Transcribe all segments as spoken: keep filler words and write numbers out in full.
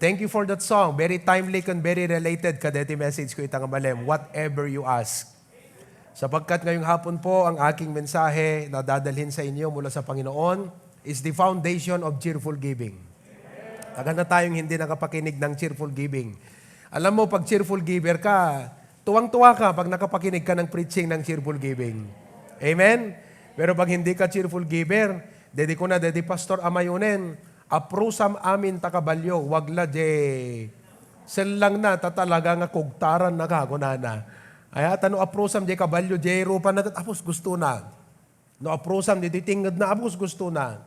Thank you for that song. Very timely and very related kadeti message ko ita nga malem. Whatever you ask. Sapagkat ngayong hapon po, ang aking mensahe na dadalhin sa inyo mula sa Panginoon is the foundation of cheerful giving. Tagal na tayong hindi nakapakinig ng cheerful giving. Alam mo, pag cheerful giver ka, tuwang-tuwa ka pag nakapakinig ka ng preaching ng cheerful giving. Amen? Pero pag hindi ka cheerful giver, dedi ko na, dedi Pastor Amayunen, aprusam amin ta kabalyo, wag la je sellang na, ta talaga nga kugtaran na ka, kunana. Ay, ta no aprusam je kabalyo, je rupa na, tapos gusto na. No aprusam, ditoy tinged na, apos gusto na.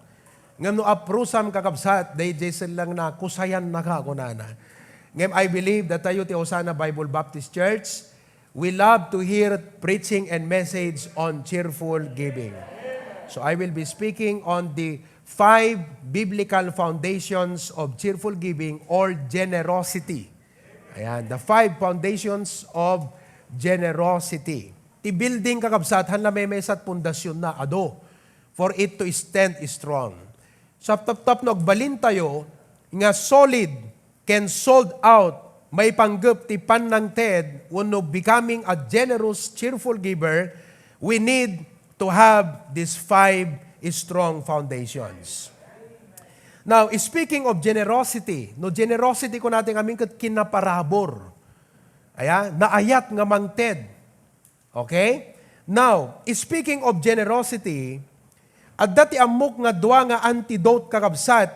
Ngem no aprusam, kakabsat, dayjay sellang na, kusayan na ka, kunana. Ngem I believe that tayo ti Hosanna Bible Baptist Church, we love to hear preaching and message on cheerful giving. So I will be speaking on the five biblical foundations of cheerful giving or generosity. Ayan, the five foundations of generosity. Ti building, kakabsat, han la memeysat pundasyon na, adu, for it to stand strong. Sa taptap no agbalin tayo nga solid ken sold out, maipanggep ti pannangted wenno becoming a generous, cheerful giver, we need to have these five strong foundations. Now, speaking of generosity, no generosity ko natin amin ket kinaparabor. Aya, naayat nga mangted. Okay? Now, speaking of generosity, adda ti ammok nga dua nga antidote, kakabsat,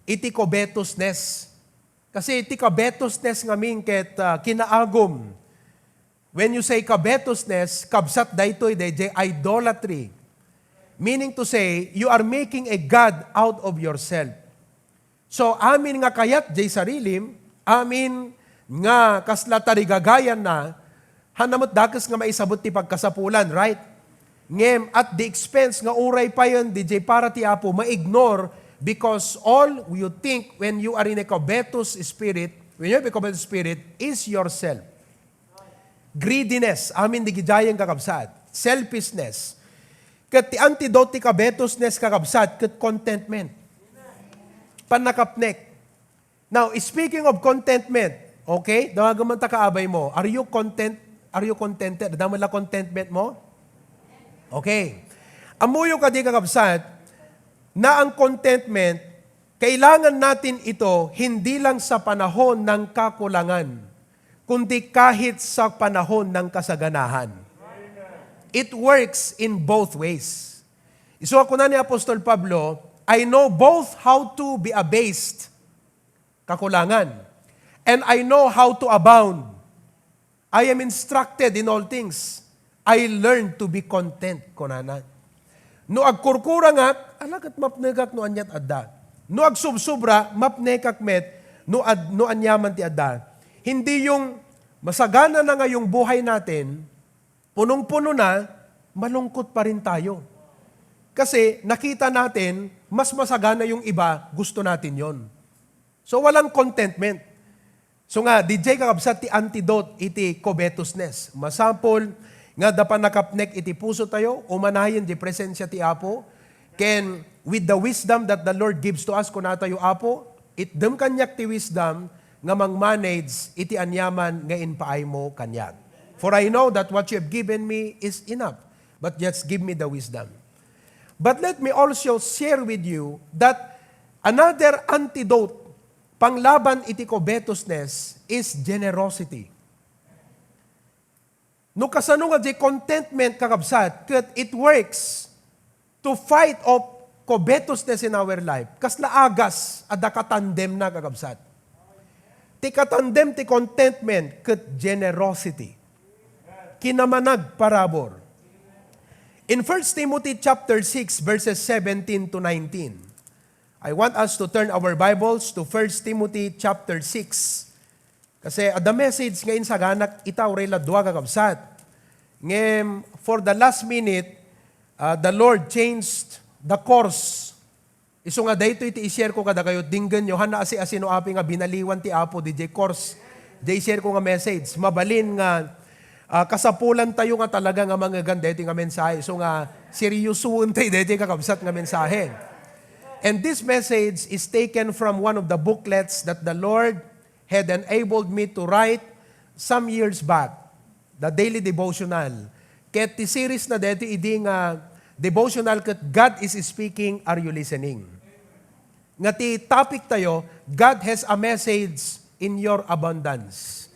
iti covetousness. Kasi iti covetousness ngamin ket, ah, kinaagum. When you say covetousness, kabsat daytoy, dayjay idolatry. Meaning to say, you are making a god out of yourself. So, amin nga kayat jay sarilim, amin nga kasla tarigagayan na, han na met dakes nga maisabut ti pagkasapulan, right? Ngem at the expense nga uray payen dijay para ti Apo, ma-ignore because all you think when you are in a covetous spirit, when you have a covetous spirit, is yourself. Greediness, amin di gijayen, kakabsat. Selfishness. Ket ti antidote ti covetousness, kakabsat, ket contentment. Pannakapnek. Now, speaking of contentment, okay? Dawagan man ta kaabay mo. Are you content? Are you contented? Dama la contentment mo? Okay. Ammoyo kadi, kakabsat, na ang contentment, kailangan natin ito hindi lang sa panahon ng kakulangan, kundi kahit sa panahon ng kasaganahan. It works in both ways. Isu a kuna ni Apostol Pablo, "I know both how to be abased," kakulangan, "and I know how to abound." "I am instructed in all things. I learn to be content," kunana. No agkurkurangak, ala ket mapnekak no aniat adda. No agsubsobra, mapnekak met no ad-, no aniaman ti adda. Hindi yung masagana na nga yung buhay natin, punong-puno na, malungkot pa rin tayo. Kasi nakita natin, mas masagana yung iba, gusto natin yon. So, walang contentment. So nga, dijay kakabsat ti antidote iti covetousness. Masapul nga adda pannakapnek iti puso tayo, umanayen di presensia ti Apo. Ken with the wisdom that the Lord gives to us, kuna tayo, "Apo, itdem kaniak ti wisdom nga mang-manage iti aniaman nga impaaymo kaniak. For I know that what you have given me is enough, but just give me the wisdom." But let me also share with you that another antidote panglaban iti covetousness is generosity. No kasano nga di contentment, kakabsat, ket it works to fight off covetousness in our life. Kasla agas a da katandem na, kakabsat. Ti katandem ti contentment ket generosity. Kinamanag parabur. In First Timothy chapter six, verses seventeen to nineteen, I want us to turn our Bibles to First Timothy chapter six. Kasi adda message nga insaganak ita uray la dua, kakabsat. Ngem, for the last minute, uh, the Lord changed the course. Isu nga daytoy ti i-share ko kadakayo, dinggenyo, han naasi-asino api nga binaliwan ti Apo, dijay course, dijay share ko nga message. Mabalin nga, ah, kasapulan tayo nga talaga nga mangegan daytoy nga mensahe. Isu nga seryosoen tayo daytoy, kakabsat, nga mensahe. And this message is taken from one of the booklets that the Lord had enabled me to write some years back, the Daily Devotional. Ket ti series na daytoy idi nga devotional ket God is Speaking, Are You Listening? Nga ti topic tayo, God has a message in your abundance.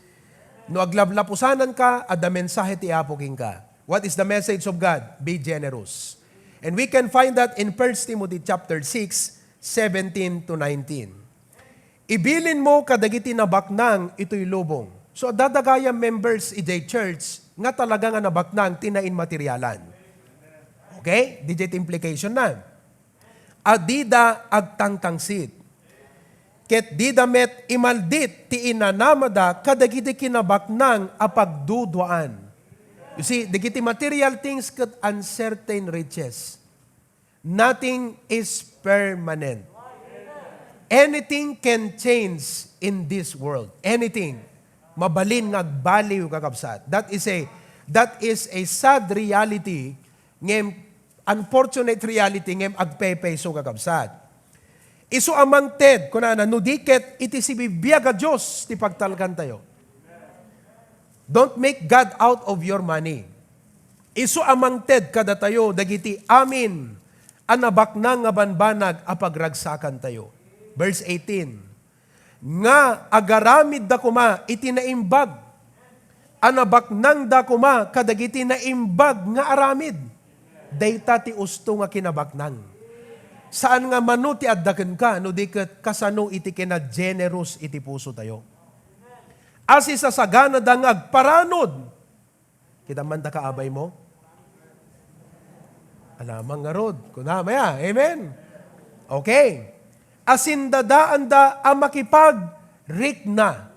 No aglaplapusananka, adda mensahe ti Apo kenka. What is the message of God? Be generous. And we can find that in First Timothy chapter six, seventeen to nineteen. Ibilinmo kadagiti nabaknang itoy lubong. So, adda gayam members idiay church nga talaga nga nabaknang ti nainmaterialan. Okay? Didiay ti implication na. A dida agtangtangsit. Ket dida met imaldit ti inanamada kadagiti kinabaknang a pagduduaan. You see, dagiti material things ket uncertain riches. Nothing is permanent. Anything can change in this world. Anything. Mabalin nga agbaliw, kakabsat. That is a, that is a sad reality, ngem unfortunate reality, ngem agpepayso, kakabsat. Isu a mangted, kunana, no di ket iti sibibiag a Dios ti pagtalkantayo. Don't make God out of your money. Isu a mangted kadatayo dagiti amin a nabaknang nga banbanag a pagragsakantayo. Verse eighteen, nga agaramidda koma iti naimbag, a nabaknangda koma kadagiti naimbag nga aramid. Dayta ti usto nga kinabaknang. Saan nga mano ti adda kenka, no di ket kasano iti kinagenerous iti pusotayo. A sisasaganada nga agparanod. Kita man ta kaabay mo? Alamang ngarud. Kuna, maya. Amen? Okay. Asindadaanda a makipagrikna.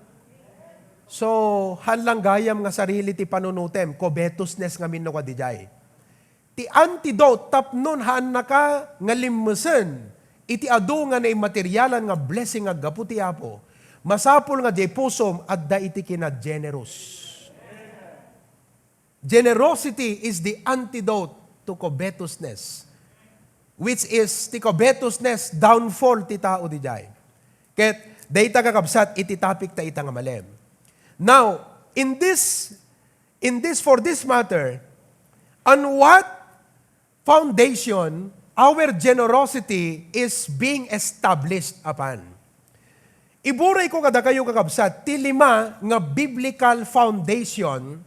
So, haan lang gayam nga sarili ti panunutem. Covetousness ngamin no kadi jay. Ti antidote tapnon haannaka nga limmesen iti adu nga naimaterialan nga blessing nga aggapu ti Apo, masapul nga diay pusom adda iti kinagenerous. Generosity is the antidote to covetousness, which is ti covetousness, downfall ti tao dijay. Ket dayta, kakabsat, iti topic ta ita nga malem. Now, in this, in this, for this matter, on what foundation our generosity is being established upon? Iburay ko kadakayo, kakabsat, ti lima nga biblical foundation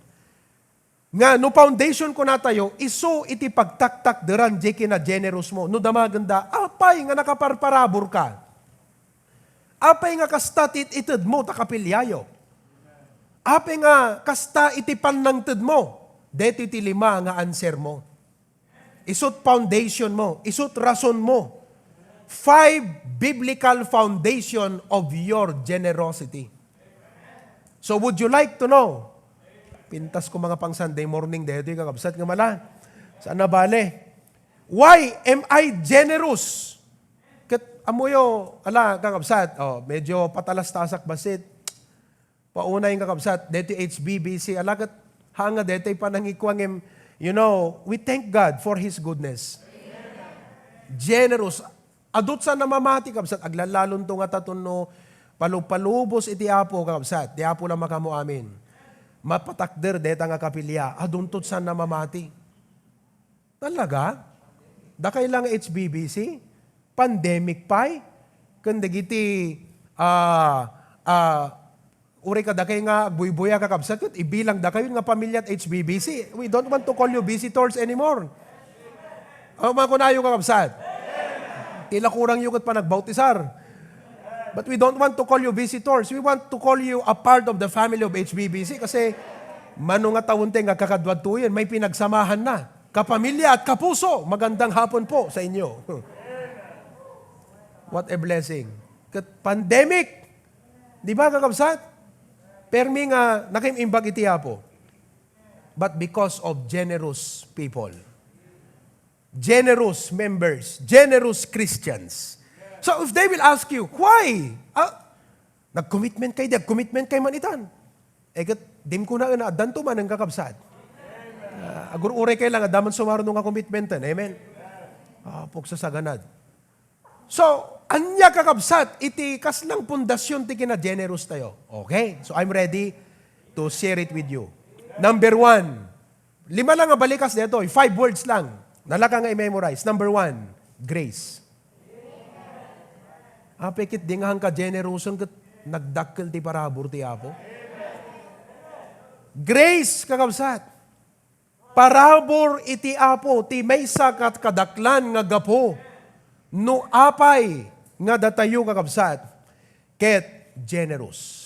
nga no foundation kunatayo, isu iti pagtaktakderan jay kinagenerous mo. No damagenda, apay nga nakaparparaburka? Apay nga kasta ti it-itedmo ta kapiliayo? Apay nga kasta iti pannangtedmo? Daytoy ti lima nga answer mo. Isut foundation mo, isut rason mo. Five biblical foundation of your generosity. So would you like to know? Pintas ko mga pang Sunday morning daytoy, kakabsat, nga mala. Saan na bale? Why am I generous? Ket ammoyo, ala, kakabsat, oh, medyo patalastasak bassit. Paunay nga, kabsat, deti H B B C, ala ket haan nga deti panangikua ngem, you know, we thank God for His goodness. Generous. Adut sa namamati, kabsat, aglallalonto nga tatunno, palupalubos iti Apo, kabsat, ti Apo la makamu amin. Mapatakder deta nga kapilia, aduntot sa namamati. Talaga? Dakay lang H B B C? Pandemic pay? Ken dagiti, ah, ah, uray kadakay nga agbuybuya, kakabsat, ket ibilang dakayo nga pamiliat H B B C. We don't want to call you visitors anymore. Ano man kunayo, kakabsat? Ti la kurangyo ket panagbautisar. But we don't want to call you visitors. We want to call you a part of the family of H B B C kasi mano nga tawen ti nga kakaduadtoyen, may pinagsamahan na. Kapamilya at kapuso, magandang hapon po sa inyo. What a blessing. Ket pandemic, di ba, kakabsat? Permi nga nakaimbag iti Apo. But because of generous people, generous members, generous Christians. So if they will ask you, "Why?" Ah, nag-commitment kay, di nag-commitment kay man itan. Eh, ket, dim ko na, na, addanto man ang kakabsat. Ah, agur-uray kay lang, adda man sumaruno nga commitment, eh. Amen? Ah, pagsasaganad. So, ania, kakabsat, iti kaslang pundasyon ti kinagenerostayo? Okay, so I'm ready to share it with you. Number one, lima lang nga balikas detoy, five words lang. Nalaka nga i-memorize. Number one, grace. Apay ket di nga kagenerosen ket nagdakkel ti parabur ti Apo. Grace, kakabsat. Parabur iti Apo ti maysa ket kadaklan nga gapu no apay nga datayo, kakabsat, ket generous.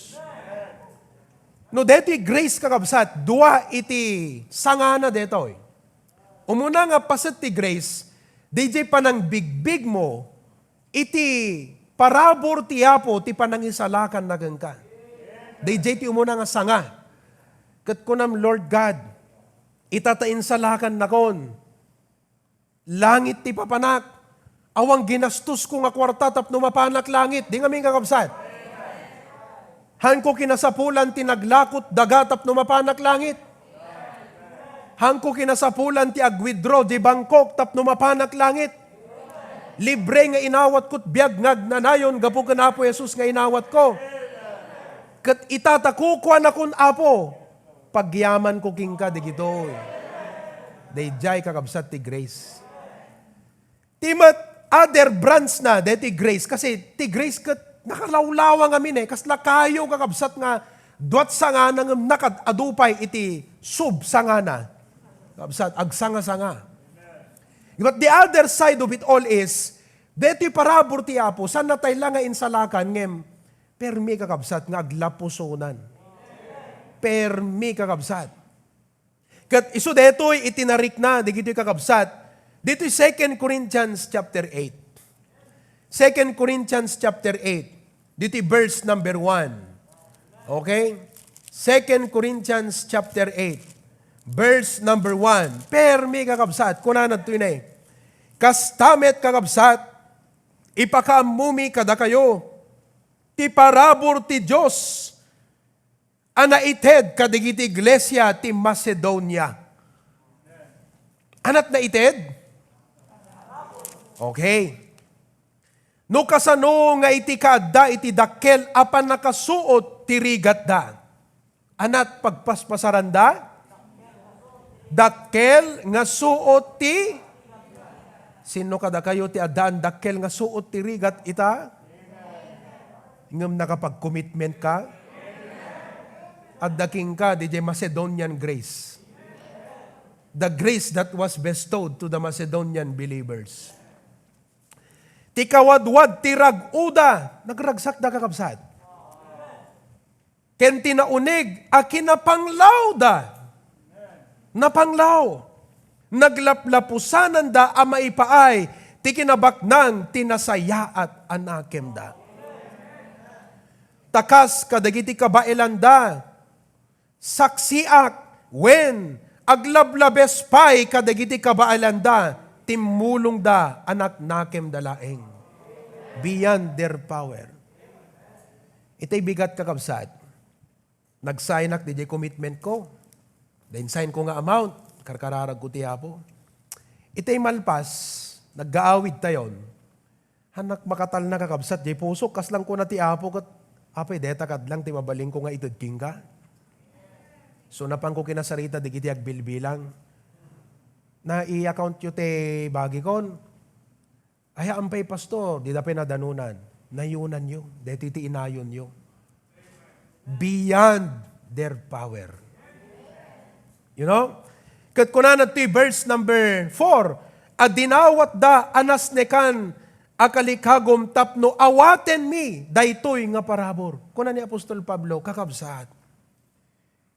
No detoy grace, kakabsat, dua iti sangana detoy. Umuna nga paset ti grace, didiay panangbigbigmo iti parabur ti Apo ti panangisalakanna kenka. Didiay ti umuna nga sanga. Ket kunam, Lord God, ita ta insalakannakon. Langit ti papanak. Awan ginastosko nga kuarta tapno mapanak langit. Di ngamin, kakabsat? Hanko kinasapulan ti naglakot daga tapno mapanak langit. Hanko kinasapulan ti ag-withdraw di bangkok tapno mapanak langit. Libre nga inawatko ti biag nga agnanayon gapu ken Apo Jesus nga inawatko. Ket ita ta kukuanakon, Apo, pagyamanko kenka dagitoy. Daydiay, kakabsat, ti grace. Ti met other branch na deti grace, kasi ti grace ket nakalawlawa ngamin, eh. Kasla kayo, kakabsat, nga duat sangana ngem nakad-adu pay iti sub sangana. Kabsat, agsanga-sanga. But the other side of it all is, deti parabur ti Apo, saan natay la nga insalakan ngem permi, kakabsat, nga aglapusonan. Permi, kakabsat. Ket isu daytoy iti narikna dagitoy, kakabsat, ditoy Second Corinthians chapter eight. Second Corinthians chapter eight, ditoy verse number one. Okay? Second Corinthians chapter eight, verse number one. Permi, kakabsat, kunana ditoy ne, "Kasta met, kakabsat, ipakaammomi kadakayo ti parabur ti Dios a naited kadagiti iglesia ti Macedonia." Anat naited? Okay. No kasano nga iti kaadda iti dakkel a pannakasuot ti rigatda, anat pagpaspasaranda? Dakkel nga suot ti, sino kadakayo ti addaan dakkel nga suot ti rigat ita? Ngem nakapag-commitment ka? Adda kenka didiay Macedonian grace. The grace that was bestowed to the Macedonian believers. Ti kawadwad ti rag-oda, nagragsakda, kakabsat. Ken ti nauneg a kinapanglawda, napanglaw. Naglaplapusananda a maipaay ti kinabaknang ti nasayaat a nakemda. Ta kas kadagiti kabaelanda, saksiak, wen, aglablabes pay kadagiti kabaelanda, timmulongda a naknakemda laeng. Beyond their power. Itay bigat, kakabsat. Nag-signak didiay commitment ko. Then sign ko nga amount, karkararag ko ti Apo. Itay malpas, naggaawid tayon. Hanak makatalna, kakabsat, diay pusok, kaslang kuna ti Apo ket, "Apay, deta kadlang ti mabalinko nga ited kenka." So, napanko kinasarita dagiti agbilbilang. "Nai-account yo ti bagikon?" "Ay, ampay, Pastor, dida pay nadanunan." Nayonanyo. Daytoy ti inayonyo. Beyond their power. You know? Ket kunana ti verse number four, a dinawatda a nasnekan a kalikagum tapno awatenmi daytoy nga parabur. Kuna ni Apostol Pablo, kakabsat,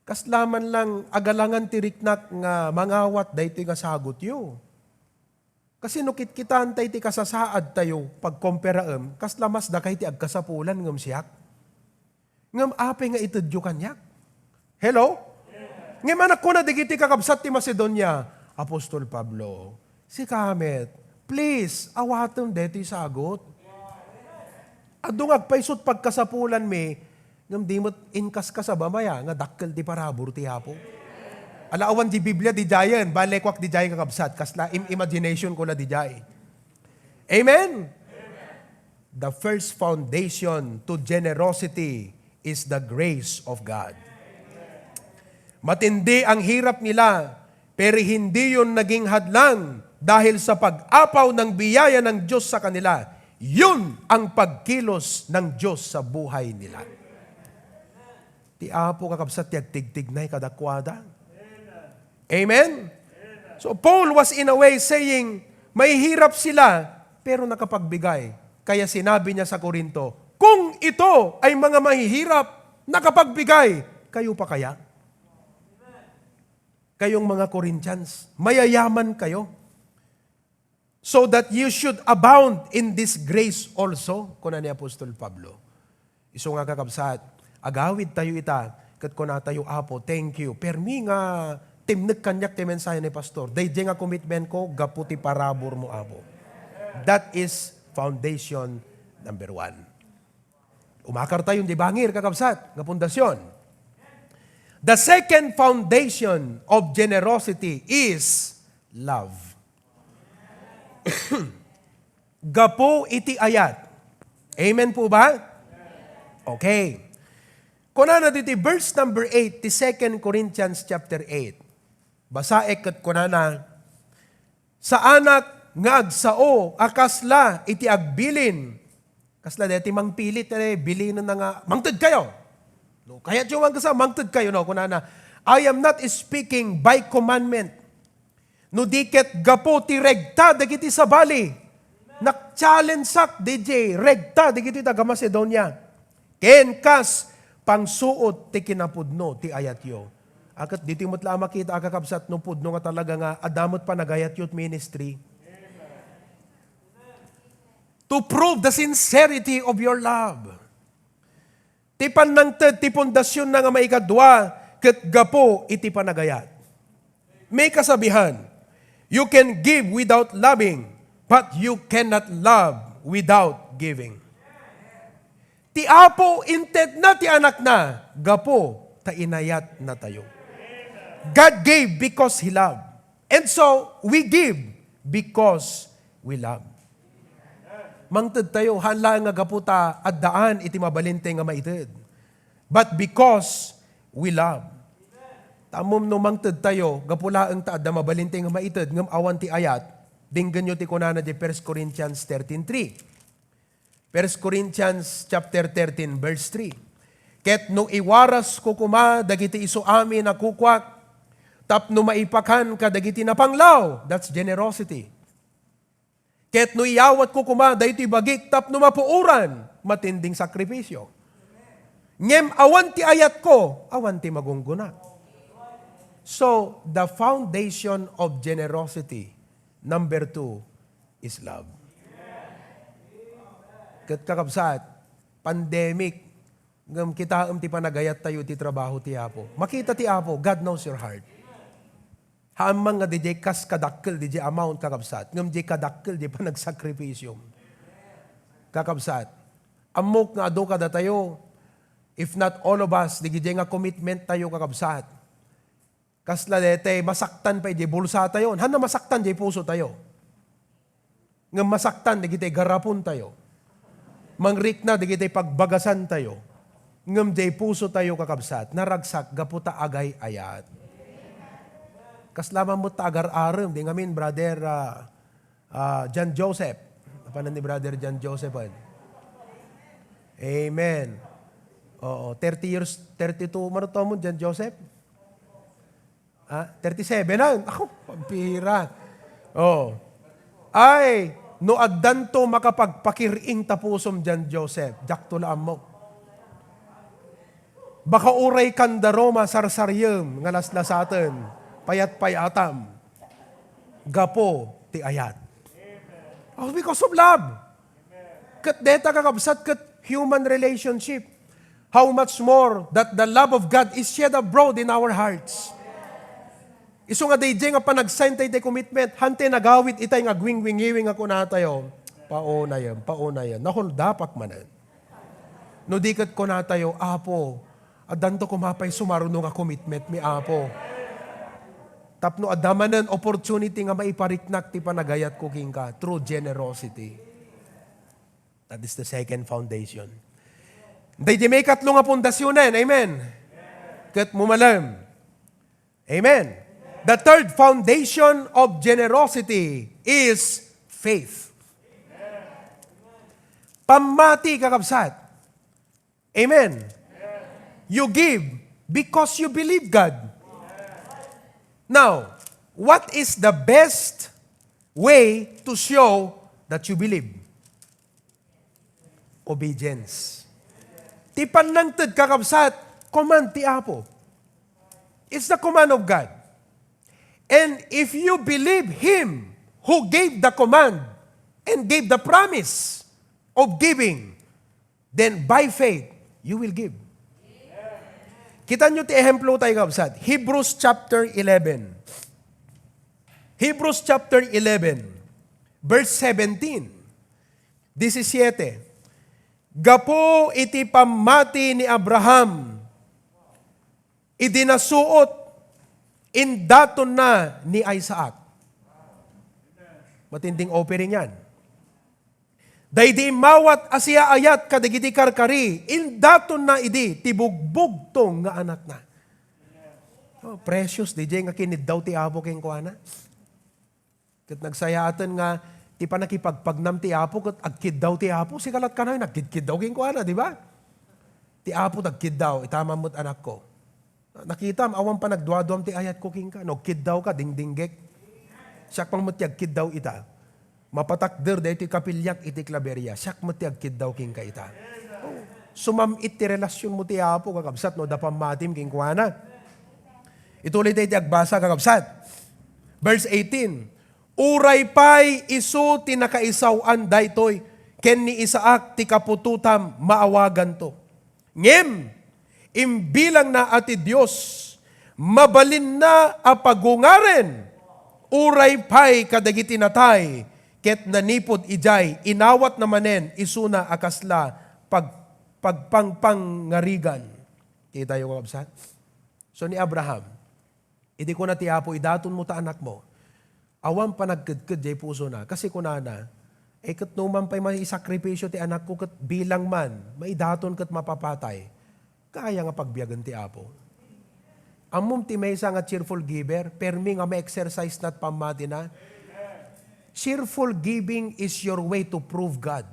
kasla man lang agalangan ti riknak nga mangawat daytoy nga sagutyo. Kasi no kitkitaentayo ti kasasaadtayo, pagkomparaem, kasla mas dakay ti agkasapulan ngem siak. Ngem apay nga itedyo kaniak? Hello? Ngem anak kuna dagiti kakabsat ti Macedonia, Apostol Pablo, sika met, please, awatem daytoy sagut. Adu nga agpaysot pagkasapulanmi, ngem di met inkaskasaba maya nga dakkel ti parabur ti Apo. Ala, awan di Biblia didiayen, balekuak didiay, kakabsat, kasla im-, imagination ko la didiay. Amen? The first foundation to generosity is the grace of God. Matindi ang hirap nila, pero hindi yun naging hadlang dahil sa pag-apaw ng biyaya ng Diyos sa kanila. Yun ang pagkilos ng Diyos sa buhay nila. Ti Apo, kakabsat, ti agtigtignay kadakuada. Amen? So, Paul was in a way saying, mahihirap sila, pero nakapagbigay. Kaya sinabi niya sa Corinto, "Kung ito ay mga mahihirap, nakapagbigay, kayo pa kaya?" Kayong mga Corinthians, mayayaman kayo. "So that you should abound in this grace also," kuna ni Apostol Pablo. Isu nga, kakabsat, agawid tayo ita, ket kuna tayo, "Apo, thank you. Permi nga timnek kaniak ti mensahe ni Pastor. Daydiay nga commitment ko, gapu ti parabur mo, Apo." That is foundation number one. Umakar tayo, di bangir, kakabsat, nga pundasyon. The second foundation of generosity is love. Gapu iti ayat. Amen po ba? Okay. Kunana diti verse number eight, ti Second Corinthians chapter eight. Basaek ket kunana, "Saanak nga agsao a kasla iti agbilin." Kasla deti mangpilit, eh, bilinen na nga, "Mangted kayo." No, kayat yung mangkasa, "Mangted kayo," no, kunana, "I am not speaking by commandment." No di ket gapu ti regta dagiti sabali. Nak-challengeak, D J, regta dagiti taga-Macedonia. Ken kas pangsuot ti kinapudno ti ayatyo. Aket ditoy met la a makita a kakabsat no pudno nga talaga nga adda met panagayatyo ti ministry. To prove the sincerity of your love. Ti pannangted ti pundasionna nga maikadua ket gapu iti panagayat. May kasabihan, "You can give without loving, but you cannot love without giving." Ti Apo intedna ti Anakna gapu ta inayatnatayo. God gave because He loved. And so, we give because we love. Mangted tayo, haan laeng nga gapu ta addaan iti mabalin tayo nga maited. But because we love. Tamom no mangted tayo, gapu laeng ta adda mabalin tayo nga maited, ngem awan ti ayat, denggenyo ti kunana di First Corinthians thirteen three. First Corinthians chapter thirteen, verse three, "Ket no iwarasko koma dagiti isu amin a kukuak tapno maipakan kadagiti napanglaw," that's generosity. "Ket no iyawatko koma daytoy bagik tapno mapuoran, matinding sakripisyo. Ngem awan ti ayatko, awan ti magunggonak." So, the foundation of generosity, number two, is love. Ket kakabsat, pandemic, ngem kitaem ti panagayat tayo iti trabaho ti Apo. Makita ti Apo, God knows your heart. Haan man nga didiay kas kadakkel didiay amount, kakabsat, ngem diay kadakkel diay panagsakripisyo. Kakabsat, ammok nga adu kadatayo, if not all of us, didiay nga commitment tayo, kakabsat. Kasla daytay masaktan pay di bulsa tayo. Hanna masaktan di puso tayo. Ngem masaktan dagiti garapon tayo. Mangrikna dagiti pagbagasan tayo. Ngem di puso tayo, kakabsat, naragsak gapu ta agay-ayat. Kasla man met ta agar-arem, di ngamin, Brother, ah, Ah, John Joseph. Apanan ni Brother John Joseph, an? Amen. Oo, thirty years, thirty-two, mano to mo, John Joseph? Ah, thirty-seven na. Ako, pampira. Oo. Ay, no addanto makapagpakir-ing ta pusom, John Joseph, diakto la ammok. Baka uray kanda Roma, sarsariem nga laslasaten, payat-payatam. Gapu ti ayat. Oh, because of love. Ket deta, kakabsat, ket human relationship. How much more that the love of God is shed abroad in our hearts. Isu nga daydiay nga panagsign tayo ti commitment, hantay nagawid itay nga agwingwingiwing nga kunatayo, "Paunayem, paunayem, nahuldapak manen." No di ket kunatayo, "Apo, addanto koma pay sumarno nga commitment mi, Apo. Tapno adda manen opportunity nga maipariknak ti panagayatko kenka through generosity." That is the second foundation. Daydi maikatlo nga pundasyonen. Amen. Ket mo malem. Amen. The third foundation of generosity is faith. Pammati, kakabsat. Amen. You give because you believe God. Now, what is the best way to show that you believe? Obedience. Ti pannangted, kakabsat, command ti Apo. It's the command of God. And if you believe Him who gave the command and gave the promise of giving, then by faith, you will give. Kita nyo ti ehemplo tayo, kabsat. Hebrews chapter eleven. Hebrews chapter eleven, verse seventeen. Disisyete. Gapu iti pammati ni Abraham, idi nasuot, indatonna ni Isaac. Matinding offering yan. Daydi immawat a siaayat kadagiti karkari, indatonna idi ti bugbugtong nga anakna. Oh, precious, diay nga kiniddaw ti Apo kenkuana. Ket nagsayaaten nga ti pannakipagpagnam ti Apo ket agkiddaw ti Apo. Sika lat kanayon, nagkidkiddaw kenkuana, di ba? Ti Apo tagkiddaw, ita man met anakko. Nakitam, awan panagduaduam ti ayatko kenka. No, kiddawka, dingdinggek. Siak pang met ti agkiddaw ita. Mapatakder daytoy kapiliak iti Claveria. Siak met ti agkiddaw kenka ita. Oh, sumam-it ti relasionmo ti Apo, kakabsat, no, da pammatim kenkuana. Ituloy tayo ti agbasa, kakabsat. Verse eighteen, "Uray pay isu ti nakaisaw-an daytoy, ken ni Isaac ti kaputotam maawaganto. Ngem imbilangna a ti Dios mabalinna a pagungaren, uray pay kadagiti natay, ket nanipud idiay inawatna manen isuna a kasla pag-, pagpangpangngarigan." Kitayo, kakabsat? So, ni Abraham, idi kuna ti Apo, "Idatonmo ta anakmo." Awan panagkedked jay pusona. Kasi kunana, eh, ket no man pay maisakripisyo ti anakko ket bilang man, maidaton ket mapapatay, kaya nga pagbiagen ti Apo. Ammom ti maysa nga cheerful giver, permi nga ma-exercise na ti pammatina. Cheerful giving is your way to prove God.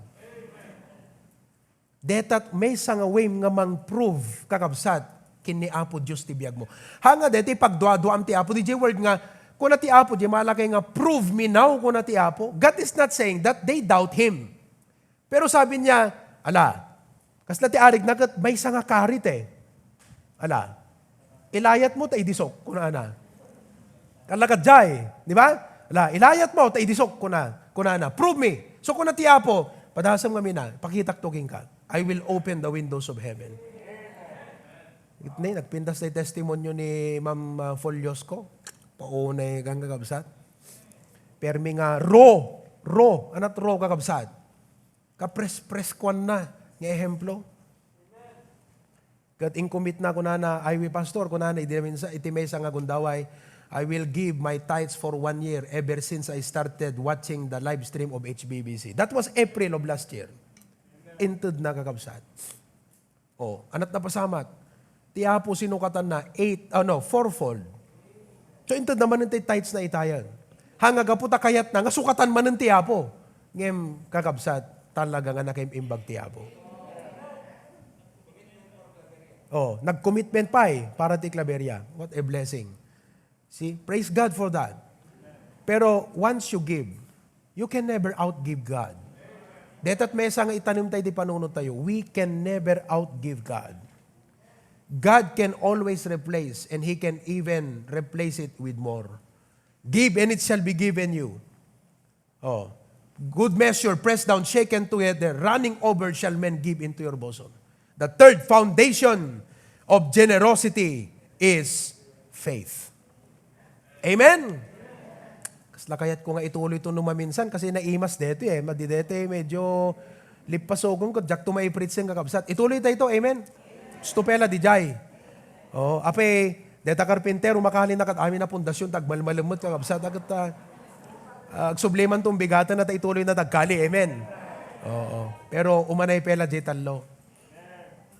Deta maysa nga way nga mang-prove, kakabsat, ken ni Apo Dios ti biagmo. Haan nga daytoy pagduaduaam ti Apo, diay word nga, kuna ti Apo, diay malakay nga, "Prove me now," kuna ti Apo. God is not saying that they doubt Him. Pero sabi niya, "Ala, kasla ti arigna ket maysa nga karit eh. Ala, ilayatmo ta idisok," kunana. Kallakad jay, di ba? "Ala, ilayatmo ta idisok," kuna, kunana. "Prove me." So kuna ti Apo, "Padasem ngamin a, pakitakto kenka. I will open the windows of heaven." Itnay, nagpintas tay testimonyo ni Ma'am, ah, Foliosco. Paunay kan, kakabsat. Permi nga raw, raw, anat raw, kakabsat. Kapres-pres kuanna nga ehemplo. Ket inkumit na kunana, "I will, Pastor," kunana, idi minsan, iti maysa nga gundaway, "I will give my tithes for one year ever since I started watching the live stream of H B B C." That was April of last year. Inted na, kakabsat. Oh, anat napasamak. Ti Apo sinukatanna, eight, ano, fourfold. So, inted na manen ti tithes na itayan. Haan nga gapu ta kayatna nga sukatan manen ti Apo. Ngem, kakabsat, talaga nga nakaimbag ti Apo. Oh, nag-commitment pay para ti Claveria. What a blessing. See? Praise God for that. Pero once you give, you can never outgive God. Deta maysa nga itanem tayo di panunot tayo, we can never outgive God. God can always replace, and He can even replace it with more. "Give, and it shall be given you." Oh. "Good measure, pressed down, shaken together, running over, shall men give into your bosom." The third foundation of generosity is faith. Amen? Kasla kayat ko nga ituloy to no maminsan kasi naimas deti eh. Madi deti medyo lippasokon ko, diak to maipreach, kakabsat. Ituloy tayo to, amen? Gusto pela di jay. Oh, apay, deta karpintero, makali na kat amin a pundasyon, tagmalmalemmet, kakabsat, agat, ah, ah, agsubli man tong bigatan na ta ituloy na tagkali. Amen. Oo. Pero umanay pay la diay tallo.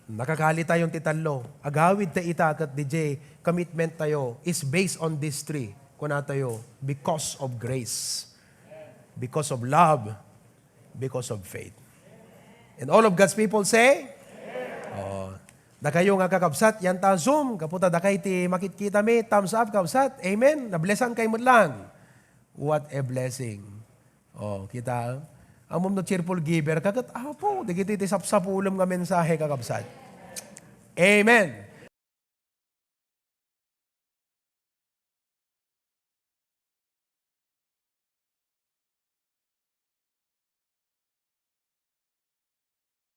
Nakakali tayo ti tallo. Agawid ta ita ket diay commitment tayo is based on these three. Kuna tayo, because of grace, because of love, because of faith. And all of God's people say? Oo. Dakayo nga kakabsat, yan ta Zoom, gapu ta dakay ti makitkita mi, thumbs up, kabsat. Amen. Nablessan kay met lang. What a blessing. Oh, kita. Ammom no cheerful giver ka ket, Apo, dagiti ti sapsapulem nga mensahe, kakabsat. Amen.